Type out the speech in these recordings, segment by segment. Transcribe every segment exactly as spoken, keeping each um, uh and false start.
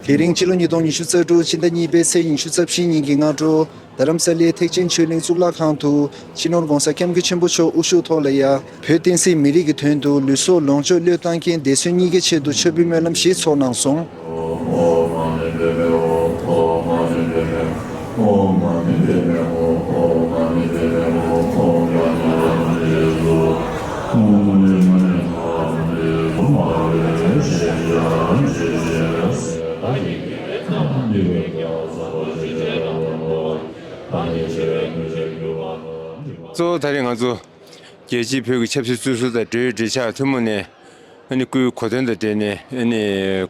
དེ་རིང་ཕྱི་ལོ་ཉིས་སྟོང་ཉི་ཤུ་རྩ་དྲུག་ཕྱི་ཟླ་གཉིས་པའི་ཚེས་ཉི་ཤུ་རྩ་བཞི་ཉིན་གྱི་སྔ་དྲོ། རྡ་རམ་ས་ལའི་ཐེག་ཆེན་ཆོས་གླིང་གཙུག་ལག་ཁང་དུ་སྤྱི་ནོར་༧གོང་ས་༧སྐྱབས་མགོན་ཆེན་པོ་མཆོག་དབུ་བཞུགས་ཐོག་ལ་ཡ། བོད་བསྟན་སྲིད་མི་རིགས་ཀྱི་དོན་དུ་ལུས་སྲོག་ལོངས་སྤྱོད་བློས་བཏང་མཁན་འདས་གསོན་གཉིས་ཀྱི་ཆེད་དུ་མཆོད་འབུལ་སྨོན་ལམ་ཞིག་ཚོགས་གནང་སོང་། གཙོ་བོ་ད་རེས་ང་ཚོ་རྒྱལ་སྤྱིའི་བོད་ཀྱི་ཆབ་སྲིད་བཙོན་ཟུར་དང་འབྲེལ་ཡོད་འབྲེལ་ཆགས་ཐུན་མོང་ནས། ཨ་ནི་སྐུའི་གོ་སྟོན་དང་འབྲེལ་ནས། ཨ་ནི་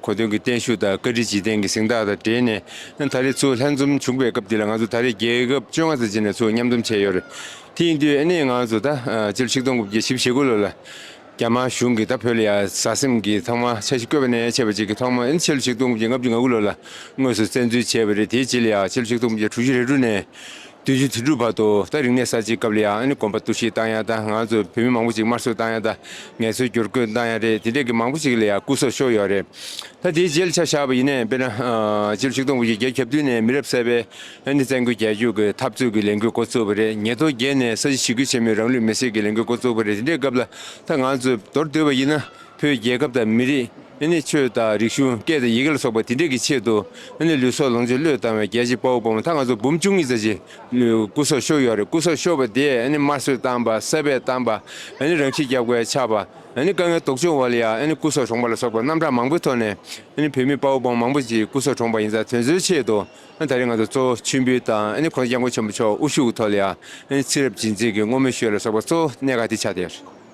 གོ་སྟོན་གྱི་བརྟན་བཞུགས་དང་བཀའ་དྲིན་རྗེས་དྲན་གྱི་གཟེངས་རྟགས་དང་འབྲེལ་ནས། ཨ་ནི་ད་རེས་ཚུར་ལྷན་འཛོམས་བྱུང་བའི་སྐབས་འདི་ལ་ང་ཚོ་ད་རེས་རྒྱལ་ཁབ་བཅོ་ལྔ་ཙམ་ཅིག་ནས་ཚུར་མཉམ་འཛོམས་བྱས་ཡོད་རེད། དེ་ཡིན་དུས་ཨ་ནི་ང་ཚོ་ད་ཨ་ཕྱི་ལོ་ཆིག་སྟོང་དགུ་བརྒྱ་བཞི་བཅུ་ཞེ་དགུ་ལོ་ལ་རྒྱ་དམར་གཞུང་གིས་ད་བོད་ལ་ཡ་ཟ་ཟིམ་གྱི་ཐོག་མ་འཆར་གཞི་བཀོད་པ་ནས་བྱས་པ་ཅིག་གི་ཐོག་མ། ཨ་ནི་ཕྱི་ལོ་ཆིག་སྟོང་དགུ་བརྒྱ་ལྔ་བཅུ་ང་དགུ་ལོ་ལ་དངོས་སུ་བཙན་འཛུལ་བྱས་པ་རེད། དེའི་རྗེས་ལ་ཡ་ཕྱི་ལོ་ཆིག་སྟོང་དགུ་བརྒྱ་དྲུག་ཅུ་རེ་དྲུག་ནས། བདུན་ཅུ་དོན་དྲུག་བར་དུ་ད་རིག་གནས་གསར་བརྗེའི་སྐབས་ལ་ཡང་ཨ་ནི་དགོན་པ་གཏོར་བཤིག་བཏང་ཡ་དང་། ང་ཚོ་བོད་མི་མང་པོ་ཅིག་དམར་གསོད་བཏང་ཡ་དང་། ངལ་རྩོལ་བསྒྱུར་བཀོད་བཏང་ཡ་རེད། དེ་འདྲས་ཀྱི་མང་པོ་ཅིག་ལ་ཡང་སྐུ་སྲོག་ཤོར་ཡོད་རེད། ད་དེའི་རྗེས་ལ་ཆ་བཞག་པ་ཡིན་ནའི་དཔེར་ན་ཨ་སྤྱི་ལོ་ཆིག་སྟོང་དགུ་བརྒྱ་བརྒྱད་ཅུ་གྱ་བདུན་ནས་མི་རབས་གསར་པའི་ཨ་ནི་བཙན་རྒོལ་རྒྱལ་གཅེས་ཀྱི་འཐབ་རྩོད་ཀྱི་ལས་འགུལ་འགོ་བཙུགས་པ་རེད། ཉིས་སྟོང་བརྒྱད་ནས་ས་བྱི་ཞི་རྒོལ་ཆེན་མོའི་རང་ལུས་མེར་སྲེག་གི་ལས་འགུལ་འགོ་བཙུགས་པ་རེད། དེ་འདྲའི་སྐབས་ལ་ད་ང་ཚོས་མདོར་བསྡུས་པ་ཡིན་ན། བོད་རྒྱལ་ཁབ་དང་མི་རིགས། ཨ་ནི་ཆོས་དང་རིག་གཞུང་། སྐད་དང་ཡི་གེ་ལ་སོགས་པ་དེ་འདྲས་ཀྱི་ཆེད་དུ། ཨ་ནི་ལུས་སྲོག་ལོངས་སྤྱོད་བློས་བཏང་བའི་རྒྱལ་གཅེས་དཔའ་བོ་དཔའ་མོ་ད་ང་ཚོ་འབུམ་བཅུ་གཉིས་ཙམ་ཞིག་སྐུ་སྲོག་ཤོར་ཡོད་རེད། སྐུ་སྲོག་ཤོར་བ་དེ་ཨ་ནི་དམར་གསོད་བཏང་པ། བསད་པས་བཏང་པ། ཨ་ནི་རང་ཤི་རྒྱག་དགོས་ཆགས་པ། ཨ་ནི་དཀའ་ངལ་སྡུག་སྦྱོང་འོག་ལ་ཡང་ཨ་ནི་སྐུ་སྲོག་གྲོངས་པ་ལ་སོགས་པ་རྣམ་གྲངས་མང་པོའི་ཐོག་ནས། ཨ་ནི་བོད་མི་དཔའ་བོ་དཔའ་མོ་མང་པོ་ཞིག་སྐུ་སྲོག་གྲོངས་པ་ཡིན་ཙང་། དེ་ཚོའི་ཆེད་དུ་ཨ་ནི་ད་རེས་ང་ཚོ་གཙོ་བོ་མཆོད་འབུལ་དང་། ཨ་ནི་༧གོང་ས་༧སྐྱབས་མགོན་ཆེན་པོ་མཆོག་དབུ་བཞུགས་ཐོག་ལ་ཡང་ཨ་ནི་ཚེ་རབས་རྗེས་འཛིན་གྱི་བསྔོ་སྨོན་ཞུ་ཡ་ལ་སོགས་པ་གཙོ་བོ་གནད་འགག་དེ་ཆགས་བསྡད་ཡོད་རེད།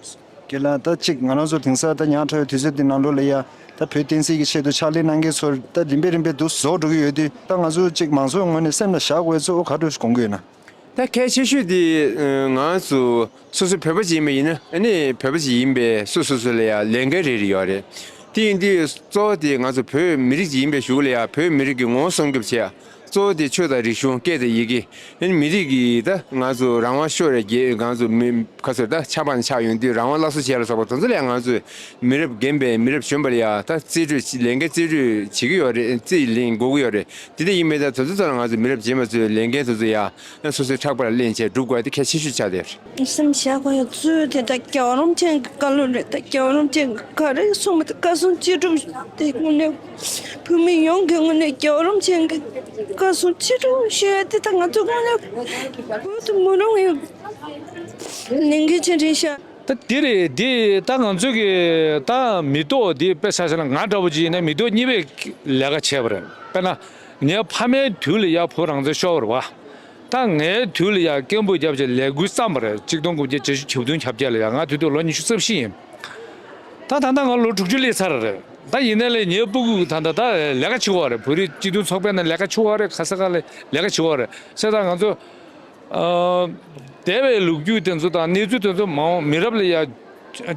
རྒན་ལགས། ད་གཅིག་ང་རང་ཚོ་དེང་སང་ད་ཉག་ཕྲ་བའི་དུས་ཚོད་འདི་ནང་ལོགས་ལ་ཡ། ད་བོད་བསྟན་སྲིད་ཀྱི་ཆེད་དུ་ཕྱག་ལས་གནང་མཁན་ཚོར་ད་རིམ་པས་རིམ་པས་འདུག་རྫོགས་འགྲོ་གི་ཡོད་དུས། ད་ང་ཚོ་གཅིག་མང་ཚོགས་ངོས་ནས་སེམས་ལ་བཞག་དགོས་ཚོ་ག་འདྲ་ཞིག་དགོངས་ཀྱི་ཡོད་ན། ད་གལ་ཆེ་ཤོས་དེ་ང་ཚོ་སོ་སོ་བོད་པ་ཅིག་ཡིན་པ་ཡིན་ན། ཨ་ནི་བོད་པ་ཅིག་ཡིན་པའི་སོ་སོ་སོ་ལ་ཡ་ལས་འགན་རེ་རེ་ཡོད་རེད། དེ་ཡིན་དུས་གཙོ་བོ་དེ་ང་ཚོ་བོད་མི་རིགས་ཅིག་ཡིན་པའི་གཞུག་ལ་ཡ་བོད་མི་རིགས་ཀྱི་ངོ་བོ་སྲུང་སྐྱོབ་བྱེད་ཡ། གཙོ་བོ་དེ་ཆོས་དང་རིག་གཞུང་། སྐད་དང་ཡི་གེ། ཨ་ནི་མི་རིགས་ཀྱི་ད་ང་ཚོ་རང་དབང་ཤོར་རེད། རྒྱལ་ང་ཚོ་མི་ཁ་སོར་ད་ཆགས་པ་ནས་ཆགས་ཡོང་དུས་རང་དབང་སླར་གསོ་བྱེད་ཡ་ལ་སོགས་པ་དེ་ཚོ་ལ་ཡང་ང་ཚོས་མི་རབས་རྒན་པའི་མི་རབས་གཞོན་པ་ལ་ཡ་ད་རྩིས་སྤྲོད་ལས་འགན་རྩིས་སྤྲོད་བྱེད་ཀྱི་ཡོད་རེད། རྩིས་ལེན་དགོས་ཀྱི་ཡོད་རེད། དེ་འདྲ་ཡིན་པས་ད་དེ་ཚོ་ཚོ་ལ་ང་ཚོ་མི་རབས་རྗེས་མ་ཚོས་ལས་འགན་དེ་ཚོ་ཡ་སོ་སོའི་ཕྲག་པར་ལེན་བྱས་སྒྲུབ་དགོས་ཡ་དེ་གལ་ཆེ་ཤོས་ཆགས་བསྡད་ཡོད་རེད། སེམས་བཞག་དགོས་ཡ་གཙོ་བོ་དེ་ད་རྒྱལ་བ་རིན་པོ་ཆེ་གི་བཀའ་སློབ་རེད། ད་རྒྱལ་བ་རིན་པོ་ཆེ་གི་ག་རེ་གསུངས་པ་དེ་བཀའ་གསུང་ཅི་སྒྲུབ་དེ་དངོས་གནས། བོད་མི་ཡོངས་ཀྱི་ངོས་ནས་རྒྱལ་བ་རིན་པོ་ཆེ་གི་བཀའ་གསུང་ཅི་སྒྲུབ་ཞུ་ཡ་དེ་ད་ང་ཚོ་དངོས་གནས་བོད་དུ་མི་རུང་ཡོད་ལས་འགན་ཆེ་འདྲ་ཤག་ད་དེ་རེད། དེ་ད་ང་ཚོ་གི་ད་མི་ཐོག་དེ་དཔེ་ཆ་བཞག་ན་ང་འདྲ་བོ་ཅིག་ཡིན་ན་མི་ཐོག་གཉིས་པའི་ལས་ཀ་བྱས་པ་རེད། དཔེར་ན་ངའི་ཕ་མའི་དུས་ལ་ཡ་བོད་རང་བཙན་ཤོར་བ་རེད་བ། ད་ངའི་དུས་ལ་ཡ་སྐད་འབོད་བརྒྱབ་བྱས་ལས་འགུལ་བརྩམས་པ་རེད། ཆིག་སྟོང་དགུ་བརྒྱ་བརྒྱད་ཅུ་གྱ་བདུན་གྱ་བརྒྱད་ལ་ཡ། ང་དེ་དུས་ལོ་ཉི་ཤུ་རྩ་བཞི་ཡིན། ད་ད་ལྟ་ང་ལོ་དྲུག་ཅུ་སླེབས་ཚར་རེད། ད་ཡིན་ནའི་ལས་ངའི་སྤུ་གུ་ད་ད་ད་ལས་ཀ་བྱེད་ཀྱི་ཡོད་རེད། བོད་རིགས་སྤྱི་མཐུན་ཚོགས་པའི་ནང་ལས་ཀ་བྱེད་ཀྱི་ཡོད་རེད། ག་ས་ག་ལ་ལས་ཀ་བྱེད་ཀྱི་ཡོད་རེད། བྱས་ཙང་ང་ཚོ་ཨ་འདས་པའི་ལོ་རྒྱུས་དེ་ཚོ་དང་གནས་ཚུལ་དེ་ཚོ་མ་འོངས་མི་རབས་ལ་ཡ་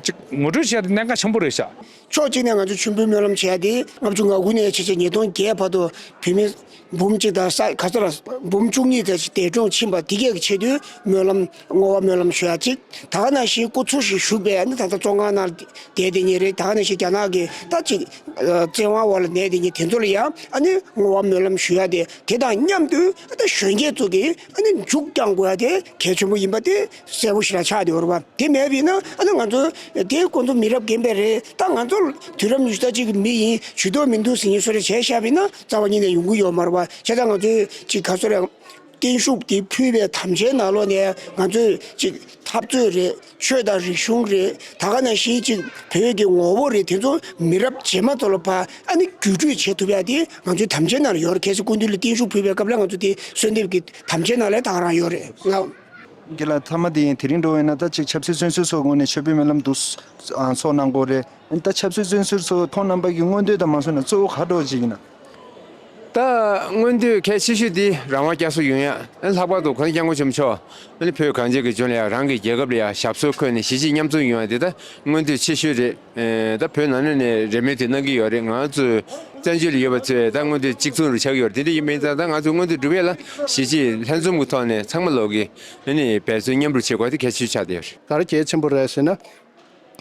ཅིག་ངོ་སྤྲོད་བྱས་ཏེ་གནད་འགག་ཆེན་པོ་རེད་ཤག་ཕྱོགས་གཅིག་ནས་ང་ཚོས་མཆོད་འབུལ་སྨོན་ལམ་བྱས་ཏེ་ལྔ་བཅུ་ང་དགུ་ནས་བྱས་བྱས་ཉིས་སྟོང་བརྒྱད་བར་དུ་བོད་མི་འབུམ་གཅིག་དང་ས་ག་ཚོད་ལ་འབུམ་བཅུ་གཉིས་དེ་འདས་གྲོངས་ཕྱིན་པ་དེ་གས་ཀྱི་ཆེད་དུ་སྨོན་ལམ་བསྔོ་བ་སྨོན་ལམ་ཞུ་ཡ་གཅིག་ད་ག་ནང་བཞིན་སྐུ་འཚོ་ཞིག་བཞུགས་པའི་ཨ་ནི་ད་ལྟ་བཙོན་ཁང་ནང་བསྡད་དེ་ཉིད་རེད། ད་ག་ནང་བཞིན་རྒྱ་ནག་གི་ད་ཅིག་བཙན་དབང་འོག་ལ་གནས་དེ་ཉིད་དེ་ཚོ་ལ་ཡང་ཨ་ནི་བསྔོ་བ་སྨོན་ལམ་ཞུ་ཡ་དེ། དེ་དང་མཉམ་དུ་ད་གཞོན་སྐྱེས་ཚོ་གིས་ཨ་ནི་མཇུག་བསྐྱང་དགོས་ཡ་དེ་གལ་ཆེན་པོ་ཡིན་པ་དེ་གསལ་པོ་ཞིག་ལ་ཆགས་བསྡད་ཡོད་རེད་པ། དེ་མེད་པ་ཡིན་ན་ཨ་ནི་ང་ཚོ་དེ་ཁོང་ཚོ་མི་རབས་རྒན་པ་རེད། ད་ང་ཚོ་དུས་རབས་ཉི་ཤུ་རྩ་གཅིག་གི་མི་ཡིན། ཇུས་གཏོགས་མི་འདུག་ཟེར་མཁན་བཟོ་འདྲ་བྱས་བཞག་པ་ཡིན་ན་རྩ་བ་ཉིད་ནས་ཡོང་གི་ཡོད་མ་རེད་པ། བྱས་ཙང་ང་ཚོས་ཅིག་ག་ཚོད་རེད། བརྟན་བཞུགས་དེ་ཕུལ་བའི་དམ་བཅའི་ནང་ལོགས་ནས་ང་ཚོས་ཅིག་འཐབ་རྩོད་རེད། ཆོས་དང་རིག་གཞུང་རེད། ད་ག་ནང་བཞིན་ཅིག་བོད་ཀྱི་ངོ་བོ་རེད། དེ་ཚོ་མི་རབས་རྗེས་མ་ཚོ་ལ་ཕར་ཨ་ནི་བརྒྱུད་སྤྲོད་བྱེད་ཐུབ་ཡ་དེ་ང་ཚོའི་དམ་བཅའི་ནང་ལ་ཡོད་རེད། གལ་སྲིད་སྐུ་མདུན་ལ་བརྟན་བཞུགས་ཕུལ་བའི་སྐབས་ལ་ང་ཚོ་དེ་གསོལ་འདེབས་ཀྱི་དམ་བཅའི་ནང་ལ་ད་ག་རང་ཡོད་རེད་ལགས། རྒན་ལགས། མཐའ་མ་དེ་ཡིན། དེ་རིང་འགྲོ་བས་ན་ད་ཅིག་ཆབ་སྲིད་བཙོན་ཟུར་ཚོ་ངོས་ནས་མཆོད་འབུལ་སྨོན་ལམ་འདུག་ཨ་ཚོགས་གནང་དགོས་རེད། ད་ཆབ་སྲིད་བཙོན་ཟུར་ཚོ་ཁོང་རྣམ་པ་གི་མངོན་འདོད་དང་མ་སོང་ན་གཙོ་བོ་ག་འདྲ་ཅིག་ཡིན་ན། ད་མངོན་འདོད་གལ་ཆེ་ཤོས་དེ་རང་དབང་བསྐྱར་གསོ་ཡོང་ཡ། ལྷག་པར་དུ་༧གོང་ས་༧སྐྱབས་མགོན་ཆེན་པོ་མཆོག་ཨ་ནི་བོད་གངས་ཅན་གྱི་ལྗོངས་ལ་ཡ་རང་གི་རྒྱལ་ཁབ་ལ་ཡ་ཞབས་སོར་འཁོད་ནས་གཞིས་བྱེས་མཉམ་འཛོམས་ཡོང་ཡ་དེ་ད་མངོན་འདོད་ཆེ་ཤོས་རེད། ཨེ་ད་བོད་ནང་ལོགས་ནས་རེ་སྨོན་དེ་གནང་གི་ཡོད་རེད། ང་ཚོ་བཙན་བྱོལ་ལ་ཡོད་པ་ཚོས་ད་མངོན་འདོད་གཅིག་མཚུངས་རུ་ཆགས་ཀྱི་ཡོད་རེད། དེ་འདྲ་ཡིན་པ་ཡིན་ཙང་ད་ང་ཚོ་མངོན་འདོད་སྒྲུབ་ཡས་ལ་གཞིས་བྱེས་ལྷན་འཛོམས་ཀྱི་ཐོག་ནས་ཚང་མ་ལོག་གིས་ཨ་ནི་འབད་བརྩོན་མཉམ་རུབ་བྱེད་དགོས་དེ་གལ་ཆེ་ཤོས་ཆགས་བསྡད་ཡོད་རེད། ག་རེ་གལ་ཆེན་པོ་རེད་ཟེར་ན།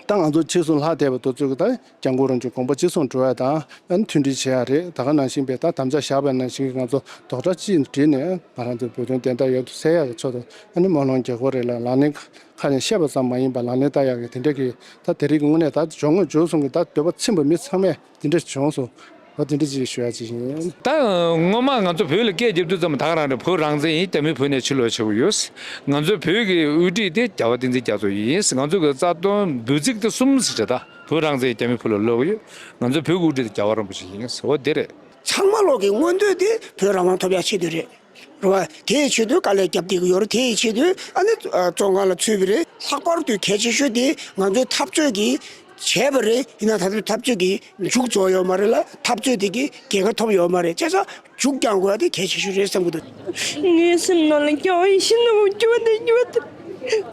ད་ང་ཚོ་ཕྱི་སོང་ལྷག་བསྡད་པ་དེ་ཚོ་གི་ད་སྐྱབས་མགོན་རིན་པོ་ཆེ་དགོངས་པ་ཅི་གསུང་འགྲོ་ཡ་དང་ཨ་ནི་མཐུན་སྒྲིལ་བྱེད་ཡ་རེད། ད་ག་ནང་བཞིན་པའི་ད་དམ་བཅའ་བཞག་པའི་ནང་བཞིན་གི་ང་ཚོ་རྡོག་རྩ་གཅིག་བསྒྲིལ་ནས་ང་རང་ཚོའི་བོད་དོན་བདེན་མཐའ་ཡག་ཏུ་གསལ་ཡ་གི་ཆེད་དུ་ཨ་ནི་སྨོན་ལམ་རྒྱག་དགོས་རེད་ལ། ལག་ལེན་ཁ་ནས་བཤད་པ་ཙམ་མ་ཡིན་པ་ལག་ལེན་བསྟར་ཡག་གི་དེ་འདྲ་གི་ད་དེ་རིང་གི་དངོས་གནས་ད་འཇོན་དངོས་འཇོན་སོང་གི་ད་འདོད་པ་ཚིམ་པ་མི་ཚང་མས་དེ་འདྲ་བྱུང་སོང་། འོ་དེ་འདྲ་ཅིག་ཞུ་ཡ་ཅིག་ཡིན། ད་སྔོན་མ་ང་ཚོ་བོད་ལ་སྐད་རྒྱབ་དུས་ཙམ་ད་ག་རང་རེད། བོད་རང་བཙན་ཡིན། རྒྱ་མི་བོད་ནས་ཕྱིར་ལོག་བྱེད་དགོས་ཡོད། ང་ཚོའི་བོད་ཀྱི་དབུ་ཁྲིད་དེ་རྒྱལ་བ་བསྟན་འཛིན་རྒྱ་མཚོ་ཡིན། ང་ཚོ་གི་རྩ་དོན་འབོད་ཚིག་དེ་གསུམ་ཟེར་བྱས། ད་བོད་རང་བཙན་ཡིན། རྒྱ་མི་བོད་ལ་ལོག་གི་ཡོད། ང་ཚོའི་བོད་ཀྱི་དབུ་ཁྲིད་དེ་རྒྱལ་བ་རིན་པོ་ཆེ་ཡིན། འོ་དེ་རེད། ཚང་མ་ལོག་གི་མངོན་འདོད་དེ་བོད་རང་དབང་ཐོབ་ཡག་ཆེད་དུ་རེད། རེད་བ། དེའི་ཆེད་དུ་དཀའ་ལས་རྒྱབ་བསྡད་ཀྱི་ཡོད་རེད། དེའི་ཆེད་དུ་ཨ་ནི་བཙོན་ཁང་ལ་ཚུད་པ་རེད། ལྷག་པར་དུ་གལ་ཆེ་ཤོས་དེ་ང་ཚོའི་འཐབ་རྩོད་ཀྱི་བྱས་པ་རེད། ཡིན་ན་ད་ལྟ་འཐབ་རྩོད་ཀྱི་མཇུག་རྫོགས་ཡོད་མ་རེད་ལ། འཐབ་རྩོད་དེ་གི་རྒྱལ་ཁ་ཐོབ་ཡོད་མ་རེད། བྱས་ཙང་མཇུག་རྒྱག་དགོས་ཡ་དེ་གལ་ཆེ་ཤོས་རེད་བསམ་གྱི་འདུག། ངའི་སེམས་ནང་ལ་རྒྱལ་བ་ཡིད་བཞིན་ནོར་བུ་སྐྱོ་ནས་སྐྱོ་སྟེ།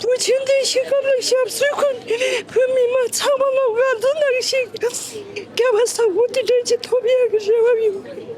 བུ་ཆེན་དེ་ཤི་ཁབ་ལ་ཞབས་སོར་འཁོད་ནས་བོད་མི་མང་ཚང་མ་ལ་ང་ཚོ་ནང་བཞིན་རྒྱལ་བ་བཟང་པོ་དེ་འདྲ་ཅིག་ཐོབ་ཡག་གི་རེ་བ་ཡོད།